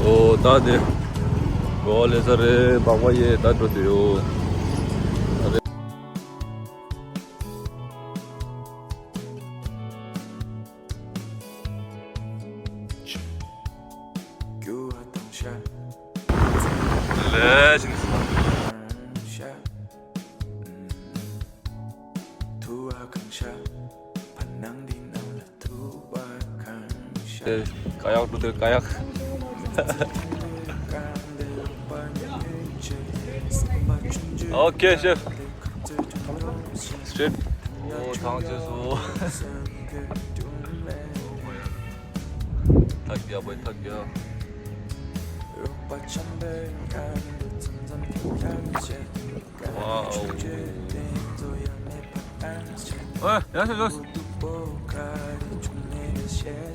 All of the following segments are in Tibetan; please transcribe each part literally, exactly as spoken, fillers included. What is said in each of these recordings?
ཨོ་ད་དེ། གོ་ལེ་ས་རེད་པགས་པ་ཡེ་ད་འགྲོ་དུ་ཡོད། ལས་བཞིན། ཀ་ཡག་འགྲོ་དེ་ཀ་ཡག་ཨོ་ཁེ་ཤེབ། སི་ཊེཊ། ཨོ་ཐང་ཆེ་སོ། ཐག་རྒྱབ་པའི་ཐག་རྒྱབ། ཝའོ། ཨོ་ཡ་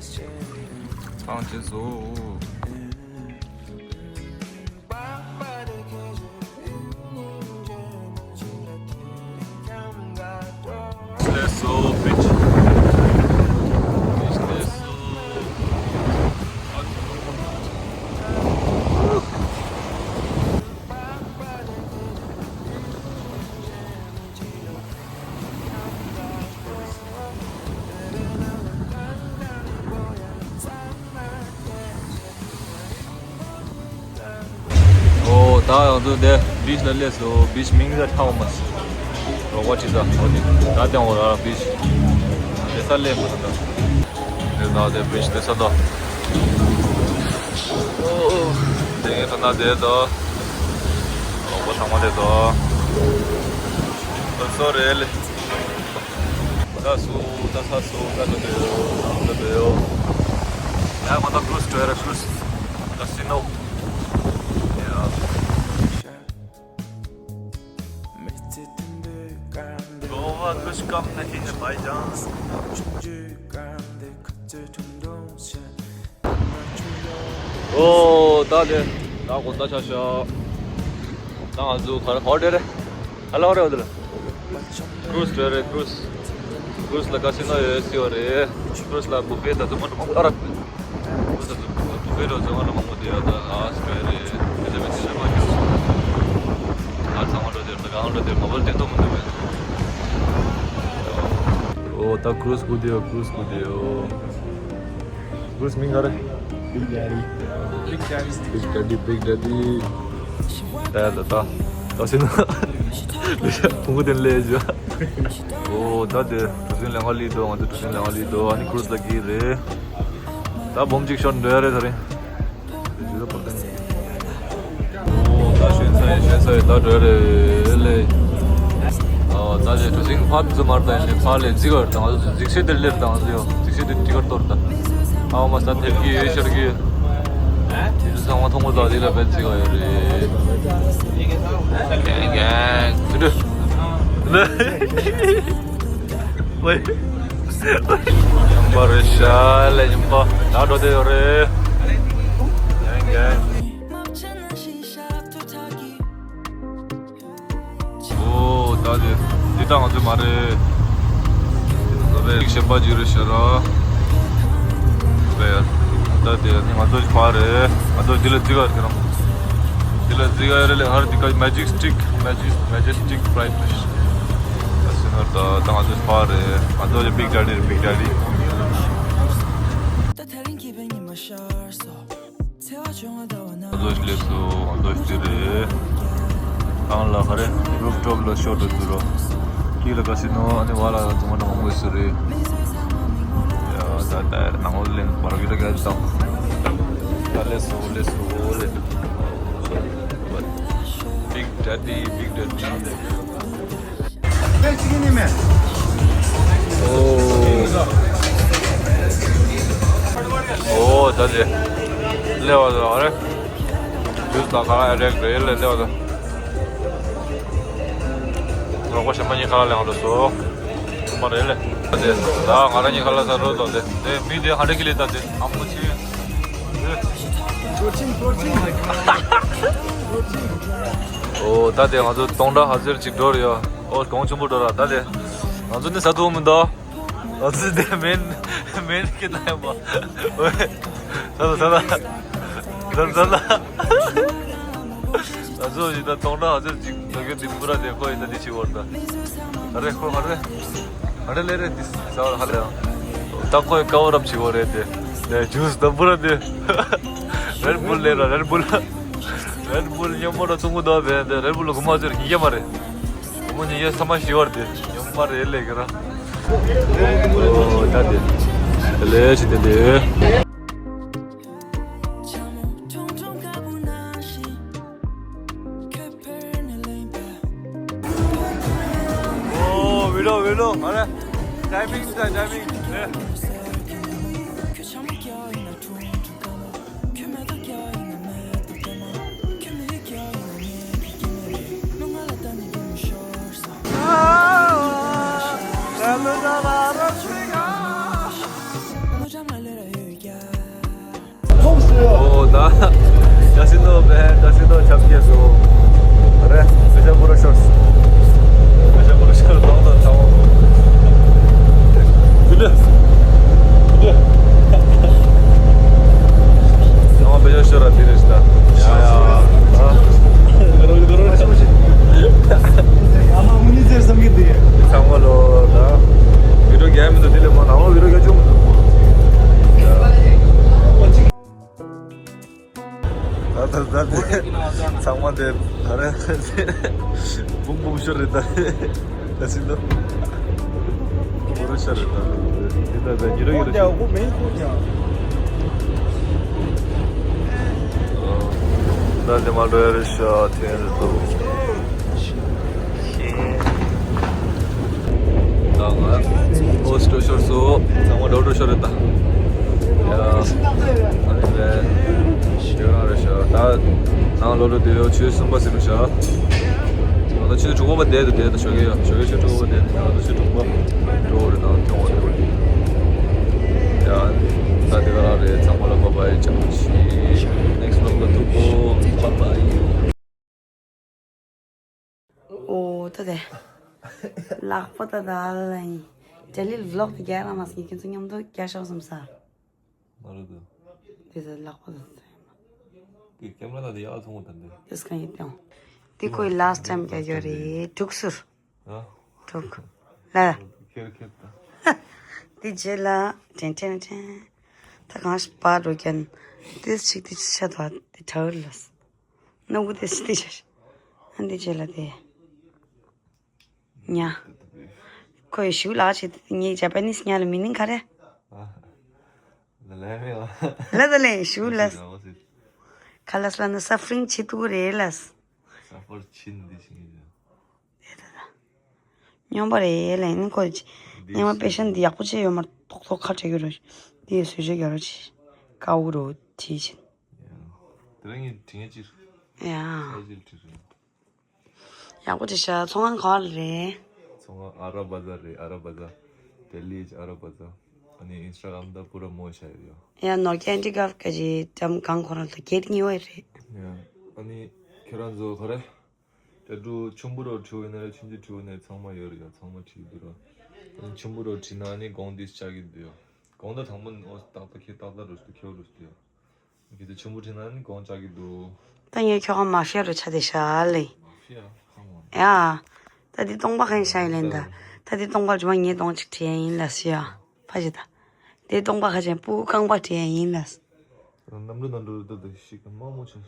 ཤ་ཡོ། ཐང་ཆེ་སོ། Let's go, bitch. Bitch, let's go. ཨོ་ད་ང་ཚོ་འདི་བིཆ་ལ་སླེབས་སོང་། བིཆ་མིང་ལ་ཐའོ་མ་སི། རོགས་པ་ཁྲིད་ས་འོ་དེ་ད་དེ་འོ་ར་བིཆ་དེ་ས་སླེབས་མ་སོང་ད། དེ་ད་དེ་བིཆ་དེ་ས་ད། ཨོ་དེ་ངས་ད་ན་དེ་ད། རོགས་པ་ཚང་མ་དེ་ད། ཨོ་སོ་རེད་ལེ། ད་སུ་ད་ས་སུ་ད་ལོ་དེ་ཡོ་ད་ལོ་དེ་ཡོ། ཡ་མ་ད་ཀྲུ་ཛི་ཀྲུ་ཛི་ཀ་སི་ནོ། ཡ། गोवा दुष्कम नहीं है भाईजान। ཨོ་ད་དེ་ད་དགོང་དག་ཆ་ཤ། ད་ང་ཚོ་ག་རེ་ཧོ་ཊེལ་རེད། ཨ་ལོ་རེད་འོ་དེ་ལ། ཀྲུ་ཛི་རེད་རེད་ཀྲུ་ཛི། ཀྲུ་ཛི་ལ་ཀ་སི་ནོ་ཡོད་སྲིད་པ་རེད། ཀྲུ་ཛི་ལ་བུ་ཕེ་ད་དུ་མ་ཨ་ར། ཀྲུ་ཛི་ད་དུ་བུ་ཕེ་རོ་ཚང་མ་མང་པོ་དེ་ཡོད་ད་ཨ་སི་ཀྲ་རེད། དེ་ལ་མི་དེ་ལ་མ་ཁྱོད་སོང་། ཨ་ཚང་མ་འགྲོ་དེ་ད་གང་འགྲོ་དེ་མ་བལ་དེ་ཏོ་མ་འདུག་བས། ཨོ་ད་ཀྲུ་ཛི་སྒུག་དེ་ཡོད་ཀྲུ་ཛི་སྒུག་དེ་ཡོད། ཀྲུ་ཛི་མིང་ག་རེ། Big Daddy. Big Daddy, Big Daddy, Big Daddy. ད་ད་ད་ད་ཟིན་ན་ཕུང་པོ་དེ་ལས་བཞི། ཨོ་ད་དེ་གྲུ་གཟིངས་ལེན་ག་ལི་དོ། ང་ཚོ་གྲུ་གཟིངས་ལེན་ག་ལི་དོ། ཨ་ནི་ཀྲུ་ཛི་ལ་གི་རེད། ད་སྦོམ་གཅིག་ཤོར་འདོད་རེད་ད་རིང་། ཨོ་ད་ཞོན་ས་ཡིན་ཞོན་ས་ཡིན་ད་འགྲོ་རེད་ལེ། ཨོ་ད་ལེ་གྲུ་གཟིངས་ཕར་ཚུར་མར་ད་ཡིན་ལེ། ཕར་ལེ་རྫི་གར་དང་རྫི་ཤེ་དེར་ལེར་དང་རྫི་ཡོ་རྫི་ཤེ་དེ་ཏི་ཀར་གཏོར་ད། ཨོ་མ་ས་ཐེབས་ཀྱི་ཡོད་ཤར་གྱི་ཡོད། དེ་ཚོ་ཚང་མ་མཐོང་གོ་ད་དེ་ལ་བེད་རྫི་ག་ཡོད་རེད། གན་གན་དུ་དུ། ཝེ། ཉམས་པ་རེད་ཤག་ལས་ཉམས་པ་ད་འགྲོ་དེ་ཡོད་རེད། ཡང་ཡང་། ཨོ་ད་དེ་འདི་ད་ང་ཚོ་མ་རེད། ད་དེ་གཞན་པ་ཅིག་རེད་ཤག་ར། ད་དེ་ད་དེ་ནི་ང་ཚོ་ཕར་རེད། ང་ཚོ་འདི་ལ་རྫི་ག་རེད་ཁྱེད་རང་། འདི་ལ་རྫི་ག་རེད་ལས་ཧར་འདི་ག་Majestic Majestic Majestic Flight་རེད། ད་སེ་ནོར་ད་ད་ང་ཚོ་ཕར་རེད། ང་ཚོ་ལས་Big Daddy རེད། Big Daddy། ང་ཚོ་སླེབས་སོང་། ང་ཚོ་འདི་རེད། ཨང་ལ་ག་རེ་རུབ་ཊོབ་ལ་ཤོ་འགྲོ་དུས་རོ། དཀྱིལ་ལ་ཀ་སི་ནོ་ཨ་ནི་བ་ལ་ཙུ་མ་ན་མང་པོ་སུ་རེད། ཡ་ད་ད་ནང་ལོགས་ལེན་བར་གི་ལ་ག་ཙམ། ད་ལེ་སོ་ལེ་སོ་ལེ། Big Daddy, Big Daddy། ཨོ། ཨོ་ད་དེ་ལེ་བ་ད་ག་རེ། ཇུས་ད་ག་རེ་རེག་རེ་ལེ་ལེ་བ་ད། རོགས་པ་གཞན་པ་གཉིས་ཁ་ལག་ལེན་འགྲོ་སོང་། མ་རེད་ལེ། ད་ང་རང་གཉིས་ཁ་ལག་ཟ་རོགས་དང་དེ་དེ་མི་དེ་ཧ་རེ་ཀི་ལེ་ད་དེ་ཨ་མོ་ཆེ། ཨོ་ད་དེ་ང་ཚོ་སྟོང་ཕྲག་ཧ་ཟེར་ཅིག་འགྲོ་རེད་ཡ། ཨོ་གོང་ཆེན་པོ་འགྲོ་ར་ད་དེ། ང་ཚོ་ནི་ཟ་ཐུབ་མི་འདུག་ང་ཚོ་འདི་མེན་མེན་གི་ན་ཡོད་པ། ཨོའི། ད་ད་ད་ད་ད་ད་ད། ང་ཚོ་ཞིག་ད་གཏོང་ན་ང་ཚོ་ཅིག་ད་གི་འདི་པུ་ར་དེ་ཁོ་ཡི་ད་འདི་ཆི་བོར་ད། ཨ་རེ་ཁོ་ཨ་རེ་ཨ་རེ་ལེ་རེ་འདི་ཟ་བར་ཧ་ལེ་ཡང་། ད་ཁོ་ཡི་ཀ་བོ་རབ་ཆི་བོ་རེད་དེ། དེ་ཇུས་ད་པུ་ར་དེ། རེད་བུལ་ལེ་ར་རེད་བུལ། རེད་བུལ་ཉོན་མོངས་ལ་ཐུང་ངུ་དོ་བས་དེ་རེད་བུལ་གོ་མ་ཚོར་ཉིན་རྒྱ་མ་རེད། མོ་ཉིན་ཡོད་ས་མ་ཞི་བར་དེ་ཉོན་མ་རེད་ལས་ཀྱི་ར། ཨོ་ད་དེ་དེ་ལས་ཞི་དེ་དེ། ཨོ་བི་ལོ་བི་ལོ་ཨ་རེ། ཊའི་མིང་ད་ཊའི་མིང་རེད། ཨོ་ད། ད་སི་ནོ་བེ་ད་སི་ནོ་ཆབ་ཀྱི་སོ། རེ། བེ་ཤ་པུ་ར་ཤོར། བེ་ཤ་པུ་ར་ཤོར་ལོང་དང་ཚ་བོ། བི་ལི། བི་ལི། ཡང་བེ་ཤ་ཤོར་ར་དེ་རེད་ད། ཡ་ཡ། ཨ་མ་མུ་ནི་ཟེར་བསམ་གི་འདུག་ཚང་མ་ལོ་ད། བི་ཌིའོ་རྒྱག་མི་འདུག་དེ་ལས་མ་ནང་བི་ཌིའོ་རྒྱག་ཆོག་མི་འདུག་ད་ད་ད་དེ་ཚང་མ་དེ་ད་རེ་བུམ་བུམ་ཤོར་རེད་ད། ད་སི་ནོ་བུམ་བུམ་ཤོར་རེད་ད། དེ་ད་ད་ཉི་རོ་ཉི་རོ་ཤོར། ད་དེ་མ་འགྲོ་ཡ་རེད་ཤག་དེ་རེད་དོ། ད་ང་ཨོ་སི་ཊོ་ཤོར་སོ། ཚང་མ་ཌོག་ཊར་ཤོར་རེད་ད། ཡ། ཨ་ནི་རེད། ཞེ་དྲག་རེད་ཤག་ད་ནང་ལོགས་ལ་སྡོད་ཡོད་ཆུ་གསུམ་པ་ཟིན་ཤག་ང་ད་ཆུ་དྲུག་པ་བསྡད་དུ་བསྡད་དུ་ཞོགས་ཀས་ཡོད་ཞོགས་ཀས་ཆུ་དྲུག་པ་བསྡད་དུ་ང་ད་ཆུ་དྲུག་པ་འགྲོ་རེད་ནང་ཐོན་འོང་རེད། ཡ། ད་དེ་ག་རང་རེད། ཚང་མ་ལ་བྷའི་བྷའི་ཅང་ཤི། ནེག་སི་ཊི་བི་ལོག་ལ་ཐུག་གོ་བྷའི་བྷའི། ཨོ་ད་དེ། ལག་པ་ད་ད་ལ་ཡིན། ཇ་ལི་ཝི་ལོག་དེ་རྒྱག་ར་མ་སོང་ཁྱེད་ཚོ་མཉམ་དུ་རྒྱག་ཤོག་བསམ་ས། མ་རེད་དོ། དེ་ཚོ་ལག་པ་ད་ད། དེ་ཀེམ་ར་ད་དེ་ཡག་ཐུང་ད་འདི། དེ་སྐད་ཡིན་ཏེ། དེ་ཁོའི་ལ་སི་ཊི་ཊེམ་རྒྱག་རྒྱུ་རེད་དྲུག་ཟུར། ཨ། དྲུག་ལ། ཁེར་ཁེར་ད། དེ་རྗེས་ལ་ཏྲེན་ཏྲེན་ཏྲེན། ད་གང་ཞིག་པར་འགྲོ་ཀྱང་། དེ་ཞིག་དེ་ཆ་ད་དེ་དྲ་བར་ལ། སྣ་ཁུ་དེ་སི་དེ་ཆ། ཨ་འདི་རྗེས་ལ་དེ། ཉ། ཁོས་ཞུ་ལག་བྱེད་དེ་ངས་ཇ་པ་ནིས་ཉ་ལ་མི་ནིང་ག་རེ། ལ་ལ་མེ་ལ། ལ་ད་ལེ་ཞུ་ལ། ཁ་ལ་སླ་ན་སབ་ཕ་རིང་བྱེད་ཐུག་རེད་ལ། སབ་ཕར་ཕྱིན་འདི་ཕྱིན་གྱི། སྙོམས་པ་རེད་ལ་ནི་ཁོ། སྙེ་མ་པེ་ཤན་འདི་ཡག་པོ་བྱས་ཡོད་མ་ཐོག་ཐོག་ཁ་བྲལ་གྱི་རོ། འདི་ཡི་བཟོས་བྱས་རྒྱ་རོ་ཆེ། ཀའུ་རོ་བྲིས་ཕྱིན། དེ་རིང་ངས་དྲི་ངན་ཅིར། ཡ། ས་ཅིར་བྲིས་རེད། ཡག་པོ་བྲིས་ཤག་ཚོང་ཁང་ག་ལ་རེད། ཚོང་ཁང་ཨ་ར་བ་ཛར་རེད། ཨ་ར་བ་ཛར། ལྡི་ལིའི་ཨ་ར་བ་ཛར། ཨ་ནི་ཨིན་སི་ཊ་གྷ་རམ་ད་པུ་ར་མོ་ཤ་ཡོད་ཡོད། ཡ་ནོར་ཀེན་ཌི་གབ་ཀ་ཅི་ཏམ་གང་ཁོ་རང་ལ་གེད་ཉི་བ་རེད། ཡ། ཨ་ནི་ཁྱེད་རང་ཚོ་ག་རེ། ད་དུ་ཆུམ་བུ་རོ་བྲིས་ཡོད་ན་རེད། ཆུང་ཆུང་བྲིས་ཡོད་ན་རེད། ཚང་མ་ཡོད་རེད་ཡ། ཚང་མ་བྲིས་འདུག་ར། ཨ་ནི་ཆུམ་བུ་རོ་བྲིས་ན་ཨ་ནི་གོང་འདི་ཆགས་ཀྱི་འདུག་ཡ། གོང་ད་དང་པོ་ཨོ་ཏག་ཏག་ཁྱེད་ཏག་ཏག་རུ་སུ་ཁྱེད་རུ་སུ་ཡ། ཁྱེད་ཚོ་ཆུམ་བུ་བྲིས་ན་ཨ་ནི་གོང་ཆགས་ཀྱི་འདུག་ད་ངས་ཁྱོད་ཁ་མ་ཤེས་རུ་ཆ་དེ་ཤ་ལེ། མ་ཤེས་ཡ་ཁ་མ། ཡ། ད་འདི་སྟོང་པ་གང་ཤ་ཡི་ལེན་ད། ད་འདི་སྟོང་པ་རུ་མ་ངས་སྟོང་གཅིག་བྲིས་ཡ་ཡིན་ལ་སུ་ཡ། ཕ་ཞིག་ད། དེ་སྟོང་པ་ཁ་ཅན་སྤུ་གུ་རྐང་པ་བྲིས་ཡ་ཡིན་ལ། གནམ་གྲུ་ནང་འགྲོ་རེད་ད་དེ་ཤིག་དམའ་མོ་ཆེ།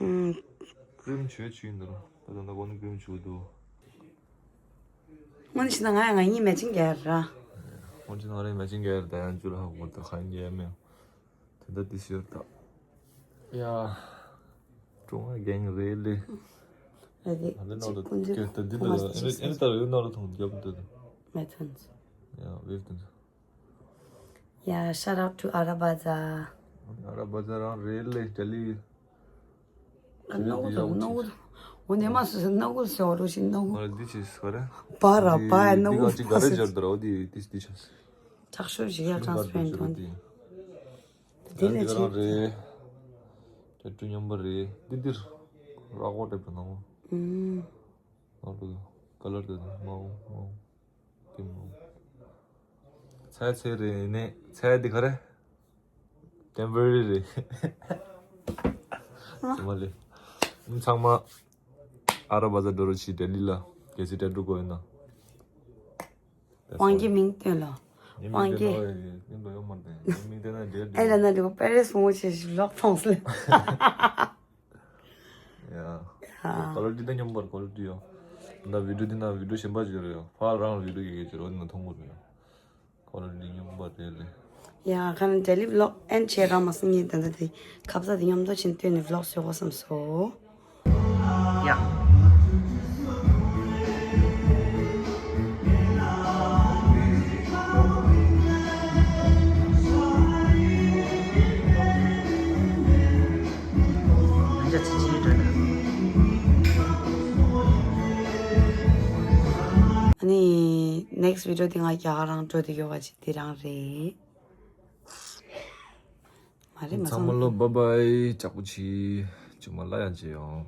ཨུམ། ཀྲིམ་བྱོས་བྱོས་ཡིན་ད་ར། ད་ད་ད་གོ་ནི་ཀྲིམ་བྱོས་འདུག་སྔོན་ཕྱིན་ན་ང་ཡང་ང་གཉིས་མེ་ཅིང་རྒྱལ་ར། སྔོན་ཕྱིན་ན་ང་རང་མེ་ཅིང་རྒྱལ་ར་ད་ཡང་ཅུ་ལ་ཧ་གོ་ད་ཁ་ཡིན་རྒྱལ་མེ། དེ་འདྲ་དེ་ཤོར་ད། ཡ། ཀྲུང་ཨ་རྒན་རེད་ལེ། རེད་དེ། ཨ་ལེ་ནོར་ཅིག་ཀུན་ཏུ་ད་འདི་ཁོ་མ་ད་ཨེ་ཨེ་ལྟར་ཡོད་ནོར་ཐོང་རྒྱབ་འདུག་ད། མེ་ཐོན། ཡ་ཝེབ་དེ་ཚོ། Yeah, shout out to Arabaza. Arabaza རང་རེད་ལེ་ཏ་ལི། ཨ་ནོ་གུ་དང་ནོ་གུ་དང་། འོ་ནས་མ་སུ་སུ་ནོ་གུ་སེ་འོ་རུ་ཤི་ནོ་གུ། ཨ་འདི་ཅི་སི་ག་རེ། པ་ར་པ་ཡ་ནོ་གུ་འདི་ག་ཅི་ག་རེ་སྦྱར་འདུག་ར་འོ་འདི་འདི་འདི་ཆ་སི། དྲག་ཤོས་ཤིག་ཡ་ཊ་རན་སི་པེ་རེན་ཊི་ཐོན། འདི་ལས་ཆེ། རང་རེད། ཏེ་ཏུ་མཉམ་པ་རེད་འདི་འདིར། ར་གོ་ཏེ་པ་ནོ། ཨུམ། ཨ་ལུ་ཀ་ལར་དེ་དང་མའོ་མའོ། ཏིམ་མའོ། ཚེ་ཚེ་རེད་ནས་ཚེ་འདི་ག་རེ། ཊེམ་པོ་རེ་རི་རེད། ཚང་མ་ལས། ཚང་མ་ཨ་ར་བ་ཛ་འགྲོ་རུ་ཆི་ལྡི་ལི་ལ་གལ་སྲིད་ཊེ་ཊུ་དགོས་ཡོད་ན། དབང་རྒྱལ་མིང་བཏོན་ལ། ངའི་མིང་དབང་རྒྱལ། བཏོན་ན་ཡོད་མིང་བཏོན་ན་འདྲེ་ཨེ་ལ་ན་འདི་པེ་རེ་སི་མོ་ཆེ་ཞིག་ལོག་ཕོངས་ལ། ཡ། ཀོ་ལི་ཊི་དང་མཉམ་པར་ཀོ་ལི་ཊི་ཡོད། ད་བི་ཌིའོ་འདི་ན་བི་ཌིའོ་གཞན་པ་ཅིག་རེད་ཡོད། ཕར་རང་བི་ཌིའོ་གི་གེ་ཅིག་རོ་འདི་ན་མཐོང་གི་རེད་ཡོད། ཀོ་ལི་ཊི་མཉམ་པ་རེད་ལེ། ཡ་ཁ་ན་ཌེ་ལི་བི་ལོག་ཨེན་ཌི་བྱས་རང་མ་སང་ངས་ད་ལྟ་དེ་ཁ་ས་དེ་མཉམ་དུ་ཕྱིན་སྟོན་ནས་བི་ལོག་བཟོ་དགོས་བསམ་སོང་། ཡ། ཨ་ནི་ནེག་སི་ཊི་བི་ཌིའོ་དེ་ང་རྒྱ་གར་རང་འགྲོ་དེ་ཡོད་པ་ཅིག་དེ་རང་རེད། མ་རེད་མ་ཚང་མ་སོང་། ལོ་བཱའི་བཱའི། ལྕགས་པོ་ཆེ། ཇུ་མ་ལ་ཡང་མཇལ་ཡོང་།